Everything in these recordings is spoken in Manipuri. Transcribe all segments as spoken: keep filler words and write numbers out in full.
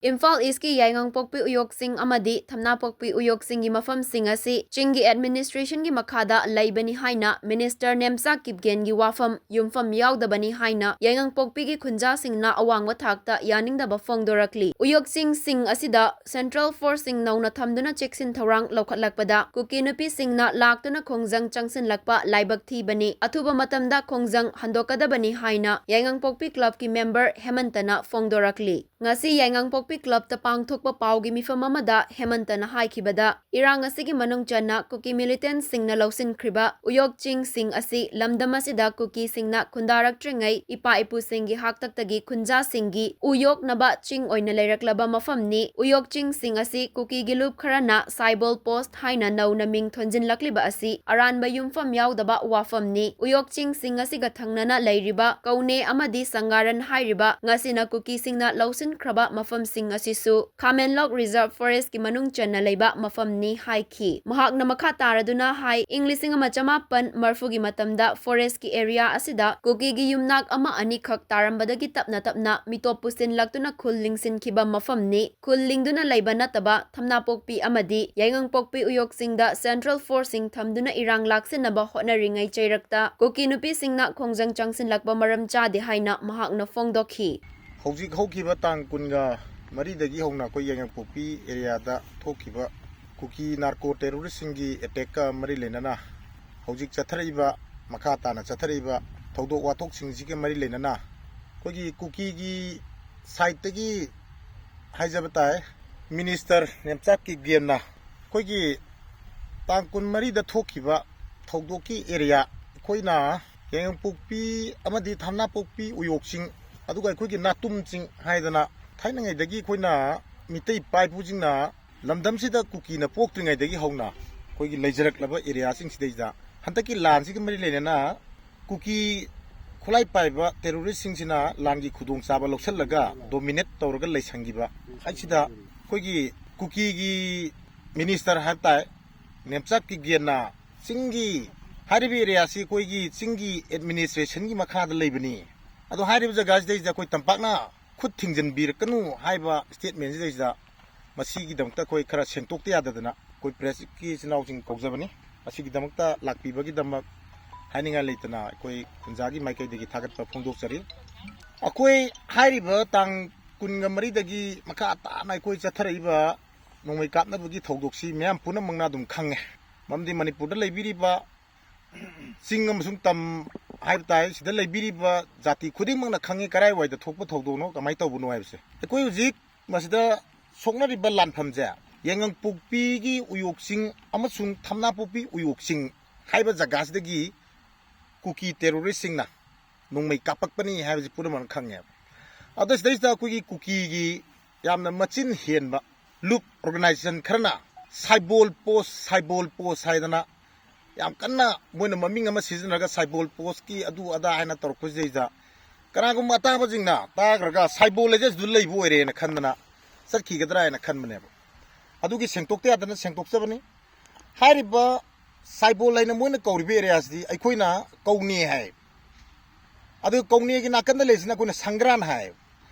ꯏꯝꯐꯥꯜ ꯏꯁꯀꯤ ꯌꯥꯏꯉꯪꯄꯣꯛꯄꯤ ꯎꯌꯣꯛ ꯆꯤꯡ ꯑꯃꯗꯤ ꯊꯝꯅꯥꯄꯣꯛꯄꯤ ꯎꯌꯣꯛ ꯆꯤꯡꯒꯤ ꯃꯐꯝꯁꯤꯡ ꯑꯁꯤ ꯆꯤꯡꯒꯤ ꯑꯦꯗꯃꯤꯅꯤꯁꯇ꯭ꯔꯦꯁꯟꯒꯤ ꯃꯈꯥꯗ ꯂꯩꯕꯅꯤ ꯍꯥꯏꯅ ꯃꯤꯅꯤꯁꯇꯔ ꯅꯦꯝꯆꯥ ꯀꯤꯞꯒꯦꯟꯒꯤ ꯋꯥꯐꯝ ꯌꯨꯝꯐꯝ ꯌꯥꯎꯗꯕꯅꯤ ꯍꯥꯏꯅ ꯌꯥꯏꯉꯪꯄꯣꯛꯄꯤꯒꯤ ꯈꯨꯟꯖꯥꯁꯤꯡꯅ ꯑꯋꯥꯡꯕ ꯊꯥꯛꯇ ꯌꯥꯅꯤꯡꯗꯕ ꯐꯣꯡꯗꯣꯔꯛꯂꯤ꯫ ꯎꯌꯣꯛ ꯆꯤꯡꯁꯤꯡ ꯑꯁꯤꯗ ꯁꯦꯟꯇ꯭ꯔꯦꯜ ꯐꯣꯔꯁꯁꯤꯡ ꯅꯧꯅ ꯊꯝꯗꯨꯅ ꯆꯦꯛꯁꯤꯟ ꯊꯧꯔꯥꯡ ꯂꯧꯈꯠꯂꯛꯄꯗ ꯀꯨꯀꯤ ꯅꯨꯄꯤꯁꯤꯡꯅ ꯂꯥꯛꯇꯨꯅ ꯈꯣꯡꯖꯪ ꯆꯪꯁꯤꯜꯂꯛꯄ ꯂꯥꯏꯕꯛ ꯊꯤꯕꯅꯤ꯫ ꯑꯊꯨꯕ ꯃꯇꯝꯗ ꯈꯣꯡꯖꯪ ꯍꯟꯗꯣꯛꯀꯗꯕꯅꯤ ꯍꯥꯏꯅ ꯌꯥꯏꯉꯪꯄꯣꯛꯄꯤ ꯀ꯭ꯂꯕꯀꯤ ꯃꯦꯝꯕꯔ ꯍꯦꯃꯟꯇꯅ ꯐꯣꯡꯗꯣꯔꯛꯂꯤ꯫ ꯉꯁꯤ ꯌꯥꯏꯉꯪꯄꯣꯛꯄꯤ ꯀ꯭ꯂꯕꯇ ꯄꯥꯡꯊꯣꯛꯄ ꯄꯥꯎꯒꯤ ꯃꯤꯐꯝ ꯑꯃꯗ ꯍꯦꯃꯟꯇꯅ ꯍꯥꯏꯈꯤꯕꯗ, ꯏꯔꯥꯡ ꯑꯁꯤꯒꯤ ꯃꯅꯨꯡ ꯆꯟꯅ ꯀꯨꯀꯤ ꯃꯤꯂꯤꯇꯦꯟꯠꯁꯤꯡꯅ ꯂꯧꯁꯤꯟꯈ꯭ꯔꯤꯕ ꯎꯌꯣꯛ ꯆꯤꯡꯁꯤꯡ ꯑꯁꯤ ꯂꯝꯗꯝ ꯑꯁꯤꯗ ꯀꯨꯀꯤꯁꯤꯡꯅ ꯈꯨꯟꯗꯥꯔꯛꯇ꯭ꯔꯤꯉꯩ ꯏꯄꯥ ꯏꯄꯨꯁꯤꯡꯒꯤ ꯍꯥꯛꯇꯛꯇꯒꯤ ꯈꯨꯟꯖꯥꯁꯤꯡꯒꯤ ꯎ ꯌꯣꯛꯅꯕ ꯆꯤꯡ ꯑꯣꯏꯅ ꯂꯩꯔꯛꯂꯕ ꯃꯐꯝꯅꯤ꯫ ꯎꯌꯣꯛ ꯆꯤꯡꯁꯤꯡ ꯑꯁꯤ ꯀꯨꯀꯤꯒꯤ ꯂꯨꯞ ꯈꯔꯅ ꯁꯥꯏꯕꯣꯜ ꯄꯣꯁꯠ ꯍꯥꯏꯅ ꯅꯧꯅ ꯃꯤꯡ ꯊꯣꯟꯖꯤꯜꯂꯛꯂꯤꯕ ꯑꯁꯤ ꯑꯔꯥꯟꯕ ꯌꯨꯝꯐꯝ ꯌꯥꯎꯗꯕ ꯋꯥꯐꯝꯅꯤ꯫ ꯎꯌꯣꯛ ꯆꯤꯡꯁꯤꯡ ꯑꯁꯤꯒ ꯊꯪꯅꯅ ꯂꯩꯔꯤꯕ ꯀꯧꯅꯦ ꯑꯃꯗꯤ ꯁꯪꯒꯥꯔꯟ ꯍꯥꯏꯔꯤꯕ ꯉꯁꯤꯅ ꯀꯨꯀꯤꯁꯤꯡꯅ ꯂꯧꯁꯤꯟꯈ꯭ꯔꯕ ꯃꯐꯝꯁꯤꯡ ꯑꯁꯤꯁꯨ ꯈꯥꯃꯦꯟꯂꯣꯛ ꯔꯤꯖꯔꯚ ꯐꯣꯔꯦꯁ꯭ꯠꯀꯤ ꯃꯅꯨꯡ ꯆꯟꯅ ꯂꯩꯕ ꯃꯐꯝꯅꯤ ꯍꯥꯏꯈꯤ꯫ ꯃꯍꯥꯛꯅ ꯃꯈꯥ ꯇꯥꯔꯗꯨꯅ ꯍꯥꯏ, ꯏꯪ ꯂꯤꯁꯤꯡ ꯑꯃ ꯆꯃꯥꯄꯟ ꯃꯔꯐꯨꯒꯤ ꯃꯇꯝꯗ ꯐꯣꯔꯦꯁ꯭ꯠꯀꯤ ꯑꯦꯔꯤꯌꯥ ꯑꯁꯤꯗ ꯀꯨꯀꯤꯒꯤ ꯌꯨꯝꯅꯥꯛ ꯑꯃ ꯑꯅꯤꯈꯛ ꯇꯥꯔꯝꯕꯗꯒꯤ ꯇꯞꯅ ꯇꯞꯅ ꯃꯤꯇꯣꯞ ꯄꯨꯁꯤꯜꯂꯛꯇꯨꯅ ꯈꯨꯜ ꯂꯤꯡꯁꯤꯟꯈꯤꯕ ꯃꯐꯝꯅꯤ꯫ ꯈꯨꯜ ꯂꯤꯡꯗꯨꯅ ꯂꯩꯕ ꯅꯠꯇꯕ ꯊꯝꯅꯥꯄꯣꯛꯄꯤ ꯑꯃꯗꯤ ꯌꯥꯏꯉꯪꯄꯣꯛꯄꯤ ꯎꯌꯣꯛ ꯆꯤꯡꯗ ꯁꯦꯟꯇ꯭ꯔꯦꯜ ꯐꯣꯔꯁꯁꯤꯡ ꯊꯝꯗꯨꯅ ꯏꯔꯥꯡ ꯂꯥꯛꯁꯤꯟꯅꯕ ꯍꯣꯠꯅꯔꯤꯉꯩ ꯆꯩꯔꯛꯇ ꯀꯨꯀꯤ ꯅꯨꯄꯤꯁꯤꯡꯅ ꯈꯣꯡꯖꯪ ꯆꯪꯁꯤꯜꯂꯛꯄ ꯃꯔꯝ ꯆꯥꯗꯦ ꯍꯥꯏꯅ ꯃꯍꯥꯛꯅ ꯐꯣꯡꯗꯣꯛꯈꯤ꯫ ꯍꯧꯖꯤꯛ ꯍꯧꯈꯤꯕ ꯇꯥꯡ ꯀꯨꯟꯒ ꯃꯔꯤꯗꯒꯤ ꯍꯧꯅ ꯑꯩꯈꯣꯏ ꯌꯥꯏꯉꯪꯄꯣꯛꯄꯤ ꯑꯦꯔꯤꯌꯥꯗ ꯊꯣꯛꯈꯤꯕ ꯀꯨꯀꯤ ꯅꯥꯔꯀꯣ ꯇꯦꯔꯣꯔꯤꯁ꯭ꯠꯁꯤꯡꯒꯤ ꯑꯦꯇꯦꯛꯀ ꯃꯔꯤ ꯂꯩꯅꯅ ꯍꯧꯖꯤꯛ ꯆꯠꯊꯔꯛꯏꯕ, ꯃꯈꯥ ꯇꯥꯅ ꯆꯠꯊꯔꯛꯏꯕ ꯊꯧꯗꯣꯛ ꯋꯥꯊꯣꯛꯁꯤꯡꯁꯤꯒ ꯃꯔꯤ ꯂꯩꯅꯅ ꯑꯩꯈꯣꯏꯒꯤ ꯀꯨꯀꯤꯒꯤ ꯁꯥꯏꯠꯇꯒꯤ ꯍꯥꯏꯖꯕ ꯇꯥꯏ, ꯃꯤꯅꯤꯁꯇꯔ ꯅꯦꯝꯆꯥꯛ ꯀꯤꯞꯒꯦꯟꯅ ꯑꯩꯈꯣꯏꯒꯤ ꯇꯥꯡ ꯀꯨꯟꯃꯔꯤꯗ ꯊꯣꯛꯈꯤꯕ ꯊꯧꯗꯣꯛꯀꯤ ꯑꯦꯔꯤꯌꯥ, ꯑꯩꯈꯣꯏꯅ ꯌꯥꯏꯉꯪꯄꯣꯛꯄꯤ ꯑꯃꯗꯤ ꯊꯝꯅꯥꯄꯣꯛꯄꯤ ꯎꯌꯣꯛ ꯆꯤꯡ, ꯑꯗꯨꯒ ꯑꯩꯈꯣꯏꯒꯤ ꯅꯥꯇꯨꯝ ꯆꯤꯡ ꯍꯥꯏꯗꯅ ꯊꯥꯏꯅꯉꯩꯗꯒꯤ ꯑꯩꯈꯣꯏꯅ ꯃꯤꯇꯩ ꯏꯄꯥ ꯏꯄꯨꯁꯤꯡꯅ ꯂꯝꯗꯝꯁꯤꯗ ꯀꯨꯀꯤꯅ ꯄꯣꯛꯇ꯭ꯔꯤꯉꯩꯗꯒꯤ ꯍꯧꯅ ꯑꯩꯈꯣꯏꯒꯤ ꯂꯩꯖꯔꯛꯂꯕ ꯑꯦꯔꯤꯌꯥꯁꯤꯡꯁꯤꯗꯩꯗ ꯍꯟꯗꯛꯀꯤ ꯂꯥꯟꯁꯤꯒ ꯃꯔꯤ ꯂꯩꯅꯅ ꯀꯨꯀꯤ ꯈꯨꯠꯂꯥꯏ ꯄꯥꯏꯕ ꯇꯦꯔꯣꯔꯤꯁ꯭ꯠꯁꯤꯡꯁꯤꯅ ꯂꯥꯟꯒꯤ ꯈꯨꯗꯣꯡꯆꯥꯕ ꯂꯧꯁꯤꯜꯂꯒ ꯗꯣꯃꯤꯅꯦꯠ ꯇꯧꯔꯒ ꯂꯩꯁꯟꯈꯤꯕ ꯍꯥꯏꯁꯤꯗ ꯑꯩꯈꯣꯏꯒꯤ ꯀꯨꯀꯤꯒꯤ ꯃꯤꯅꯤꯁꯇꯔ ꯍꯥꯏꯕ ꯇꯥꯏ, ꯅꯦꯝꯆꯥꯛ ꯀꯤꯞꯒꯦꯟꯅ ꯆꯤꯡꯒꯤ ꯍꯥꯏꯔꯤꯕ ꯑꯦꯔꯤꯌꯥꯁꯤ ꯑꯩꯈꯣꯏꯒꯤ ꯆꯤꯡꯒꯤ ꯑꯦꯗꯃꯤꯅꯤꯁꯇ꯭ꯔꯦꯁꯟꯒꯤ ꯃꯈꯥꯗ ꯂꯩꯕꯅꯤ꯫ ꯑꯗꯣ ꯍꯥꯏꯔꯤꯕ ꯖꯒꯥꯁꯤꯗꯩꯁꯤꯗ ꯑꯩꯈꯣꯏ ꯇꯝꯄꯥꯛꯅ ꯈꯨꯠ ꯊꯤꯡꯖꯤꯟꯕꯤꯔꯛꯀꯅꯨ ꯍꯥꯏꯕ statement ꯁꯤꯗꯩꯁꯤꯗ ꯃꯁꯤꯒꯤꯗꯃꯛꯇ ꯑꯩꯈꯣꯏ ꯈꯔ ꯁꯦꯡꯇꯣꯛꯇ ꯌꯥꯗꯗꯅ ꯑꯩꯈꯣꯏ press ꯀꯤ ꯏꯆꯤꯟ ꯏꯅꯥꯎꯁꯤꯡ ꯀꯧꯖꯕꯅꯤ꯫ ꯃꯁꯤꯒꯤꯗꯃꯛꯇ ꯂꯥꯛꯄꯤꯕꯒꯤꯗꯃꯛ ꯍꯥꯏꯅꯤꯡꯉꯥꯏ ꯂꯩꯇꯅ ꯑꯩꯈꯣꯏ ꯈꯨꯟꯖꯥꯒꯤ ꯃꯥꯏꯀꯩꯗꯒꯤ ꯊꯥꯒꯠꯄ ꯐꯣꯡꯗꯣꯛꯆꯔꯤ꯫ ꯑꯩꯈꯣꯏ ꯍꯥꯏꯔꯤꯕ ꯇꯥꯡ ꯀꯨꯟꯒ ꯃꯔꯤꯗꯒꯤ ꯃꯈꯥ ꯇꯥꯅ ꯑꯩꯈꯣꯏ ꯆꯠꯊꯔꯛꯏꯕ ꯅꯣꯡꯃꯩ ꯀꯥꯞꯅꯕꯒꯤ ꯊꯧꯗꯣꯛꯁꯤ ꯃꯌꯥꯝ ꯄꯨꯝꯅꯃꯛꯅ ꯑꯗꯨꯝ ꯈꯪꯉꯦ꯫ ꯃꯔꯝꯗꯤ ꯃꯅꯤꯄꯨꯔꯗ ꯂꯩꯕꯤꯔꯤꯕ ꯆꯤꯡ ꯑꯃꯁꯨꯡ ꯇꯝ ꯍꯥꯏꯕ ꯇꯥꯏ, ꯁꯤꯗ ꯂꯩꯕꯤꯔꯤꯕ ꯖꯥꯇꯤ ꯈꯨꯗꯤꯡꯃꯛꯅ ꯈꯪꯉꯤ ꯀꯔꯥꯏꯋꯥꯏꯗ ꯊꯣꯛꯄ ꯊꯧꯗꯣꯛꯅꯣ, ꯀꯃꯥꯏꯅ ꯇꯧꯕꯅꯣ ꯍꯥꯏꯕꯁꯦ꯫ ꯑꯩꯈꯣꯏ ꯍꯧꯖꯤꯛ ꯃꯁꯤꯗ ꯁꯣꯛꯅꯔꯤꯕ ꯂꯥꯟꯐꯝꯁꯦ ꯌꯥꯏꯉꯪꯄꯣꯛꯄꯤꯒꯤ ꯎꯌꯣꯛ ꯆꯤꯡ ꯑꯃꯁꯨꯡ ꯊꯝꯅꯥꯄꯣꯛꯄꯤ ꯎꯌꯣꯛ ꯆꯤꯡ ꯍꯥꯏꯕ ꯖꯒꯥꯁꯤꯗꯒꯤ ꯀꯨꯀꯤ terrorist ꯁꯤꯡꯅ ꯅꯣꯡꯃꯩ ꯀꯥꯞꯄꯛꯄꯅꯤ ꯍꯥꯏꯕꯁꯤ ꯄꯨꯝꯅꯃꯛꯅ ꯈꯪꯉꯦꯕ꯫ ꯑꯗꯣ ꯁꯤꯗꯩꯁꯤꯗ ꯑꯩꯈꯣꯏꯒꯤ ꯀꯨꯀꯤꯒꯤ ꯌꯥꯝꯅ ꯃꯆꯤꯟ ꯍꯦꯟꯕ ꯂꯨꯞ organization ꯈꯔꯅ ꯁꯥꯏꯕꯣꯜ post, ꯁꯥꯏꯕꯣꯜ post ꯍꯥꯏꯗꯅ ꯌꯥꯝ ꯀꯟꯅ ꯃꯣꯏꯅ ꯃꯃꯤꯡ ꯑꯃ ꯁꯤꯖꯤꯟꯅꯔꯒ ꯁꯥꯏꯕꯣꯜ post ꯀꯤ ꯑꯗꯨ ꯑꯗꯥ ꯍꯥꯏꯅ ꯇꯧꯔꯛꯄꯁꯤꯗꯩꯗ ꯀꯅꯥꯒꯨꯝꯕ ꯑꯇꯥꯕꯁꯤꯡꯅ ꯇꯥꯈ꯭ꯔꯒ ꯁꯥꯏꯕꯣꯜ ꯍꯥꯏꯁꯦ ꯑꯗꯨꯗ ꯂꯩꯕ ꯑꯣꯏꯔꯦꯅ ꯈꯟꯗꯅ ꯆꯠꯈꯤꯒꯗ꯭ꯔꯥ ꯍꯥꯏꯅ ꯈꯟꯕꯅꯦꯕ꯫ ꯑꯗꯨꯒꯤ ꯁꯦꯡꯇꯣꯛꯇ ꯌꯥꯗꯅ ꯁꯦꯡꯇꯣꯛꯆꯕꯅꯤ꯫ ꯍꯥꯏꯔꯤꯕ ꯁꯥꯏꯕꯣꯜ ꯍꯥꯏꯅ ꯃꯣꯏꯅ ꯀꯧꯔꯤꯕ area ꯁꯤꯗꯤ ꯑꯩꯈꯣꯏꯅ ꯀꯧꯅꯦ ꯍꯥꯏ꯫ ꯑꯗꯨ ꯀꯧꯅꯦꯒꯤ ꯅꯥꯀꯟꯗ ꯂꯩꯔꯤꯁꯤꯅ ꯑꯩꯈꯣꯏꯅ ꯁꯪꯒ꯭ꯔꯥꯟ ꯍꯥꯏ꯫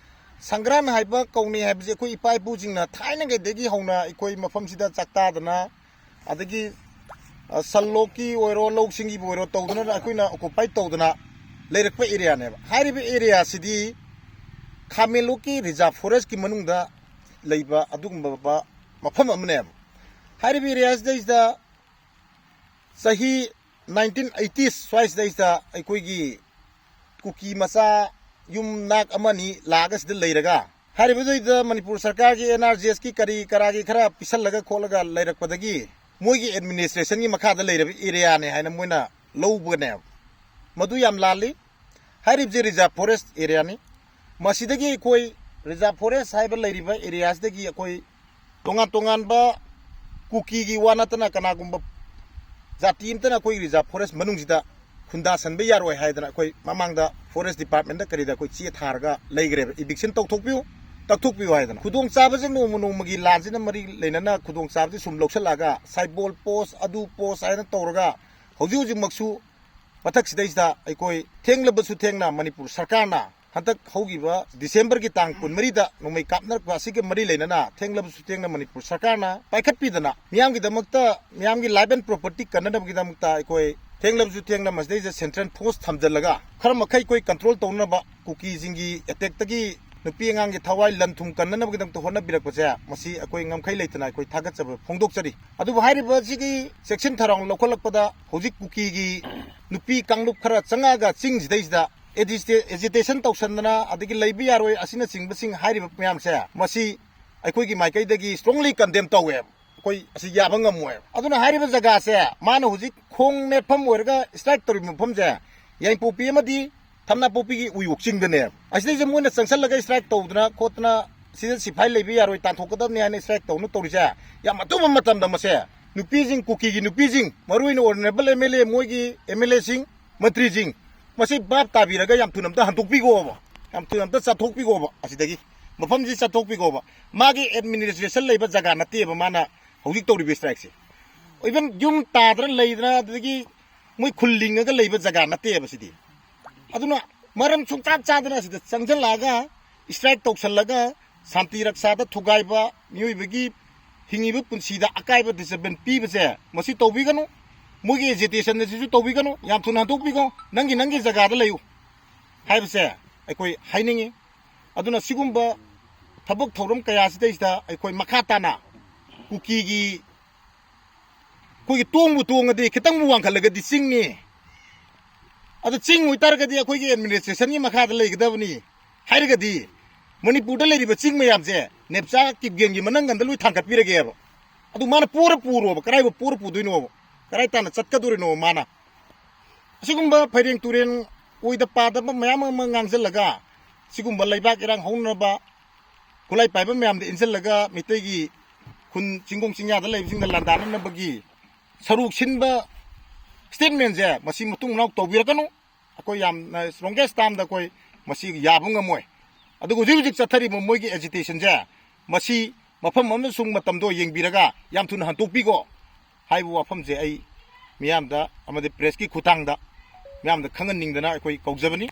ꯁꯪꯒ꯭ꯔꯥꯟ ꯍꯥꯏꯕ ꯀꯧꯅꯦ ꯍꯥꯏꯕꯁꯤ ꯑꯩꯈꯣꯏ ꯏꯄꯥ ꯏꯄꯨꯁꯤꯡꯅ ꯊꯥꯏꯅꯉꯩꯗꯒꯤ ꯍꯧꯅ ꯑꯩꯈꯣꯏ ꯃꯐꯝꯁꯤꯗ ꯆꯥꯛꯇꯥꯗꯅ, ꯑꯗꯒꯤ, ꯑ, ꯁꯟ ꯂꯣꯛꯀꯤ ꯑꯣꯏꯔꯣ, ꯂꯧꯁꯤꯡꯒꯤꯕꯨ ꯑꯣꯏꯔꯣ ꯇꯧꯗꯅ ꯑꯩꯈꯣꯏꯅ occupy ꯇꯧꯗꯅ ꯂꯩꯔꯛꯄ area ꯅꯦꯕ꯫ ꯍꯥꯏꯔꯤꯕ area ꯁꯤꯗꯤ ꯈꯥꯃꯦꯟꯂꯣꯛꯀꯤ reserve forest ꯀꯤ ꯃꯅꯨꯡꯗ ꯂꯩꯕ ꯑꯗꯨꯒꯨꯝꯕ ꯃꯐꯝ ꯑꯃꯅꯦꯕ꯫ ꯍꯥꯏꯔꯤꯕ area ꯁꯤꯗꯩꯁꯤꯗ ꯆꯍꯤ nineteen eighties ꯁ꯭ꯋꯥꯏꯁꯤꯗꯩꯁꯤꯗ ꯑꯩꯈꯣꯏꯒꯤ ꯀꯨꯀꯤ ꯃꯆꯥ ꯌꯨꯝ ꯅꯥꯛ ꯑꯃꯅꯤ ꯂꯥꯛꯑꯒ ꯁꯤꯗ ꯂꯩꯔꯒ, ꯍꯥꯏꯔꯤꯕꯗꯨꯗ ꯃꯅꯤꯄꯨꯔ ꯁꯔꯀꯥꯔꯒꯤ N R G S ꯀꯤ ꯀꯔꯤ ꯀꯔꯥꯒꯤ ꯈꯔ ꯄꯤꯁꯜꯂꯒ ꯈꯣꯠꯂꯒ ꯂꯩꯔꯛꯄꯗꯒꯤ ꯃꯣꯏꯒꯤ administration ꯒꯤ ꯃꯈꯥꯗ ꯂꯩꯔꯕ area ꯅꯦ ꯍꯥꯏꯅ ꯃꯣꯏꯅ ꯂꯧꯕꯅꯦꯕ꯫ ꯃꯗꯨ ꯌꯥꯝ ꯂꯥꯜꯂꯤ꯫ ꯍꯥꯏꯔꯤꯕꯁꯤ reserve forest area ꯅꯤ꯫ ꯃꯁꯤꯗꯒꯤ ꯑꯩꯈꯣꯏ reserve forest ꯍꯥꯏꯕ ꯂꯩꯔꯤꯕ area ꯁꯤꯗꯒꯤ ꯑꯩꯈꯣꯏ ꯇꯣꯉꯥꯟ ꯇꯣꯉꯥꯟꯕ ꯀꯨꯀꯤꯒꯤ ꯋꯥ ꯅꯠꯇꯅ ꯀꯅꯥꯒꯨꯝꯕ ꯖꯥꯇꯤ ꯑꯃꯇꯅ ꯑꯩꯈꯣꯏ reserve forest ꯃꯅꯨꯡꯁꯤꯗ ꯈꯨꯟꯗꯥꯁꯟꯕ ꯌꯥꯔꯣꯏ ꯍꯥꯏꯗꯅ ꯑꯩꯈꯣꯏ ꯃꯃꯥꯡꯗ forest department ꯀꯔꯤꯗ ꯑꯩꯈꯣꯏ ꯆꯦ ꯊꯥꯔꯒ ꯂꯩꯈ꯭ꯔꯦꯕ, eviction ꯇꯧꯊꯣꯛꯄꯤꯌꯨ, ꯀꯛꯊꯣꯛꯄꯤꯌꯨ ꯍꯥꯏꯗꯅ꯫ ꯈꯨꯗꯣꯡꯆꯥꯕꯁꯦ ꯅꯣꯡꯃ ꯅꯣꯡꯃꯒꯤ ꯂꯥꯟꯁꯤꯅ ꯃꯔꯤ ꯂꯩꯅꯅ ꯈꯨꯗꯣꯡꯆꯥꯕꯁꯤ ꯁꯨꯝ ꯂꯧꯁꯜꯂꯛꯑꯒ ꯁꯥꯏꯕꯣꯜ post, ꯑꯗꯨ post ꯍꯥꯏꯅ ꯇꯧꯔꯒ ꯍꯧꯖꯤꯛ ꯍꯧꯖꯤꯛꯃꯛꯁꯨ ꯃꯊꯛꯁꯤꯗꯩꯁꯤꯗ ꯑꯩꯈꯣꯏ ꯊꯦꯡꯂꯕꯁꯨ ꯊꯦꯡꯅ ꯃꯅꯤꯄꯨꯔ ꯁꯔꯀꯥꯔꯅ ꯍꯟꯗꯛ ꯍꯧꯈꯤꯕ ꯗꯤꯁꯦꯝꯕꯔꯒꯤ ꯇꯥꯡ ꯀꯨꯟꯃꯔꯤꯗ ꯅꯣꯡꯃꯩ ꯀꯥꯞꯅꯔꯛꯄ ꯑꯁꯤꯒ ꯃꯔꯤ ꯂꯩꯅꯅ ꯊꯦꯡꯂꯕꯁꯨ ꯊꯦꯡꯅ ꯃꯅꯤꯄꯨꯔ ꯁꯔꯀꯥꯔꯅ ꯄꯥꯏꯈꯠꯄꯤꯗꯅ ꯃꯤꯌꯥꯝꯒꯤꯗꯃꯛꯇ, ꯃꯤꯌꯥꯝꯒꯤ life and property ꯀꯟꯅꯅꯕꯒꯤꯗꯃꯛꯇ ꯑꯩꯈꯣꯏ ꯊꯦꯡꯂꯕꯁꯨ ꯊꯦꯡꯅ ꯃꯁꯤꯗꯩꯗ central force ꯊꯝꯖꯤꯜꯂꯒ ꯈꯔ ꯃꯈꯩ ꯑꯩꯈꯣꯏ control ꯇꯧꯅꯕ, ꯀꯨꯀꯤꯁꯤꯡꯒꯤ attackꯇꯒꯤ ꯅꯨꯄꯤ ꯑꯉꯥꯡꯒꯤ ꯊꯋꯥꯏ ꯂꯟ ꯊꯨꯝ ꯀꯟꯅꯅꯕꯒꯤꯗꯃꯛꯇ ꯍꯣꯠꯅꯕꯤꯔꯛꯄꯁꯦ ꯃꯁꯤ ꯑꯩꯈꯣꯏ ꯉꯝꯈꯩ ꯂꯩꯇꯅ ꯑꯩꯈꯣꯏ ꯊꯥꯒꯠꯆꯕ ꯐꯣꯡꯗꯣꯛꯆꯔꯤ꯫ ꯑꯗꯨꯕꯨ ꯍꯥꯏꯔꯤꯕꯁꯤꯒꯤ ꯆꯦꯛꯁꯤꯟ ꯊꯧꯔꯥꯡ ꯂꯧꯈꯠꯂꯛꯄꯗ ꯍꯧꯖꯤꯛ ꯀꯨꯀꯤꯒꯤ ꯅꯨꯄꯤ ꯀꯥꯡꯂꯨꯞ ꯈꯔ ꯆꯪꯉꯛꯑꯒ ꯆꯤꯡꯁꯤꯗꯩꯁꯤꯗ agita-, agitation ꯇꯧꯁꯟꯗꯅ ꯑꯗꯒꯤ ꯂꯩꯕ ꯌꯥꯔꯣꯏ ꯑꯁꯤꯅꯆꯤꯡꯕꯁꯤꯡ ꯍꯥꯏꯔꯤꯕ ꯃꯌꯥꯝꯁꯦ ꯃꯁꯤ ꯑꯩꯈꯣꯏꯒꯤ ꯃꯥꯏꯀꯩꯗꯒꯤ strongly condemn ꯇꯧꯋꯦꯕ꯫ ꯑꯩꯈꯣꯏ ꯑꯁꯤ ꯌꯥꯕ ꯉꯝꯃꯣꯏꯕ꯫ ꯑꯗꯨꯅ ꯍꯥꯏꯔꯤꯕ ꯖꯒꯥꯁꯦ ꯃꯥꯅ ꯍꯧꯖꯤꯛ ꯈꯣꯡ ꯅꯦꯠꯐꯝ ꯑꯣꯏꯔꯒ strike ꯇꯧꯔꯤꯕ ꯃꯐꯝꯁꯦ ꯌꯥꯏꯉꯪꯄꯣꯛꯄꯤ ꯑꯃꯗꯤ ꯊꯝꯅꯥꯄꯣꯛꯄꯤꯒꯤ ꯎꯌꯣꯛ ꯆꯤꯡꯗꯅꯦꯕ꯫ ꯑꯁꯤꯗꯩꯁꯦ ꯃꯣꯏꯅ ꯆꯪꯁꯜꯂꯒ strike ꯇꯧꯗꯅ ꯈꯣꯠꯇꯅ ꯁꯤꯗ ꯁꯤꯐꯥꯏ ꯂꯩꯕ ꯌꯥꯔꯣꯏ, ꯇꯥꯟꯊꯣꯛꯀꯗꯕꯅꯤ ꯍꯥꯏꯅ strike ꯇꯧꯅ ꯇꯧꯔꯤꯁꯦ ꯌꯥꯝ ꯑꯊꯨꯕ ꯃꯇꯝꯗ ꯃꯁꯦ ꯅꯨꯄꯤꯁꯤꯡ, ꯀꯨꯀꯤꯒꯤ ꯅꯨꯄꯤꯁꯤꯡ, ꯃꯔꯨ ꯑꯣꯏꯅ honourable MLA, ꯃꯣꯏꯒꯤ MLAꯁꯤꯡ, ꯃꯟꯇ꯭ꯔꯤꯁꯤꯡ, ꯃꯁꯤ ꯚꯥꯞ ꯇꯥꯕꯤꯔꯒ ꯌꯥꯝ ꯊꯨꯅ ꯑꯝꯇ ꯍꯟꯗꯣꯛꯄꯤꯈꯣꯕ, ꯌꯥꯝ ꯊꯨꯅ ꯑꯝꯇ ꯆꯠꯊꯣꯛꯄꯤꯈꯣꯕ꯫ ꯑꯁꯤꯗꯒꯤ ꯃꯐꯝꯁꯤ ꯆꯠꯊꯣꯛꯄꯤꯈꯣꯕ꯫ ꯃꯥꯒꯤ administration ꯂꯩꯕ ꯖꯒꯥ ꯅꯠꯇꯦꯕ ꯃꯥꯅ ꯍꯧꯖꯤꯛ ꯇꯧꯔꯤꯕ strikeꯁꯦ꯫ Even ꯌꯨꯝ ꯇꯥꯗꯅ ꯂꯩꯗꯅ ꯑꯗꯨꯗꯒꯤ ꯃꯣꯏ ꯈꯨꯜ ꯂꯤꯡꯉꯒ ꯂꯩꯕ ꯖꯒꯥ ꯅꯠꯇꯦꯕ ꯁꯤꯗꯤ꯫ ꯑꯗꯨꯅ ꯃꯔꯝ ꯁꯨꯡꯆꯥ ꯆꯥꯗꯅ ꯁꯤꯗ ꯆꯪꯁꯤꯜꯂꯛꯑꯒ strike ꯇꯧꯁꯜꯂꯒ ꯁꯥꯟꯇꯤ ꯔꯛꯁꯥꯗ ꯊꯨꯒꯥꯏꯕ, ꯃꯤꯑꯣꯏꯕꯒꯤ ꯍꯤꯡꯉꯤꯕ ꯄꯨꯟꯁꯤꯗ ꯑꯀꯥꯏꯕ disturbance ꯄꯤꯕꯁꯦ ꯃꯁꯤ ꯇꯧꯕꯤꯒꯅꯨ꯫ ꯃꯣꯏꯒꯤ agitation ꯑꯁꯤꯁꯨ ꯇꯧꯕꯤꯒꯅꯨ꯫ ꯌꯥꯝ ꯊꯨꯅ ꯍꯟꯗꯣꯛꯄꯤꯈꯣ꯫ ꯅꯪꯒꯤ, ꯅꯪꯒꯤ ꯖꯒꯥꯗ ꯂꯩꯌꯨ ꯍꯥꯏꯕꯁꯦ ꯑꯩꯈꯣꯏ ꯍꯥꯏꯅꯤꯡꯉꯤ꯫ ꯑꯗꯨꯅ ꯁꯤꯒꯨꯝꯕ ꯊꯕꯛ ꯊꯧꯔꯝ ꯀꯌꯥꯁꯤꯗꯩꯁꯤꯗ ꯑꯩꯈꯣꯏ ꯃꯈꯥ ꯇꯥꯅ ꯀꯨꯀꯤꯒꯤ ꯑꯩꯈꯣꯏꯒꯤ ꯇꯣꯡꯕꯨ ꯇꯣꯡꯉꯗꯤ, ꯈꯤꯇꯪꯕꯨ ꯋꯥꯡꯈꯠꯂꯒꯗꯤ ꯆꯤꯡꯅꯤ꯫ ꯑꯗꯨ ꯆꯤꯡ ꯑꯣꯏꯇꯥꯔꯒꯗꯤ ꯑꯩꯈꯣꯏꯒꯤ administrationꯒꯤ ꯃꯈꯥꯗ ꯂꯩꯒꯗꯕꯅꯤ ꯍꯥꯏꯔꯒꯗꯤ ꯃꯅꯤꯄꯨꯔꯗ ꯂꯩꯔꯤꯕ ꯆꯤꯡ ꯃꯌꯥꯝꯁꯦ ꯅꯦꯞꯆꯥ ꯀꯤꯞꯒꯦꯟꯒꯤ ꯃꯅꯪꯒꯟꯗ ꯂꯣꯏ ꯊꯥꯡꯒꯠꯄꯤꯔꯒꯦꯕ꯫ ꯑꯗꯨ ꯃꯥꯅ ꯄꯣꯔ ꯄꯨꯔꯣꯕ, ꯀꯗꯥꯏꯕꯨ ꯄꯣꯔ ꯄꯨꯗꯣꯏꯅꯣꯕ? ꯀꯗꯥꯏ ꯇꯥꯟꯅ ꯆꯠꯀꯗꯣꯔꯤꯅꯣꯕ ꯃꯥꯅ? ꯑꯁꯤꯒꯨꯝꯕ ꯐꯩꯔꯦꯡ ꯇꯨꯔꯦꯟ ꯑꯣꯏꯗ ꯄꯥꯗꯕ ꯃꯌꯥꯝ ꯑꯃ ꯉꯥꯡꯁꯤꯜꯂꯒ ꯁꯤꯒꯨꯝꯕ ꯂꯩꯕꯥꯛ ꯏꯔꯥꯡ ꯍꯧꯅꯅꯕ ꯈꯨꯠꯂꯥꯏ ꯄꯥꯏꯕ ꯃꯌꯥꯝꯗ ꯏꯟꯁꯤꯜꯂꯒ ꯃꯩꯇꯩꯒꯤ ꯈꯨꯟ ꯆꯤꯡꯈꯣꯡ ꯆꯤꯡꯌꯥꯗ ꯂꯩꯕꯁꯤꯡꯗ ꯂꯥꯟꯗꯥꯅꯅꯕꯒꯤ ꯁꯔꯨꯛ ꯁꯤꯟꯕ statementꯁꯦ ꯃꯁꯤ ꯃꯇꯨꯡ ꯃꯅꯥꯎ ꯇꯧꯕꯤꯔꯛꯀꯅꯨ꯫ ꯑꯩꯈꯣꯏ ꯌꯥꯝꯅ strongest termꯗ ꯑꯩꯈꯣꯏ ꯃꯁꯤ ꯌꯥꯕ ꯉꯝꯃꯣꯏ꯫ ꯑꯗꯨꯒ ꯍꯧꯖꯤꯛ ꯍꯧꯖꯤꯛ ꯆꯠꯊꯔꯤꯕ ꯃꯣꯏꯒꯤ agitationꯁꯦ ꯃꯁꯤ ꯃꯐꯝ ꯑꯃꯁꯨꯡ ꯃꯇꯝꯗꯣ ꯌꯦꯡꯕꯤꯔꯒ ꯌꯥꯝ ꯊꯨꯅ ꯍꯟꯗꯣꯛꯄꯤꯈꯣ ꯍꯥꯏꯕ ꯋꯥꯐꯝꯁꯦ ꯑꯩ ꯃꯤꯌꯥꯝꯗ ꯑꯃꯗꯤ pressꯀꯤ ꯈꯨꯠꯊꯥꯡꯗ ꯃꯤꯌꯥꯝꯗ ꯈꯪꯍꯟꯅꯤꯡꯗꯅ ꯑꯩꯈꯣꯏ ꯀꯧꯖꯕꯅꯤ꯫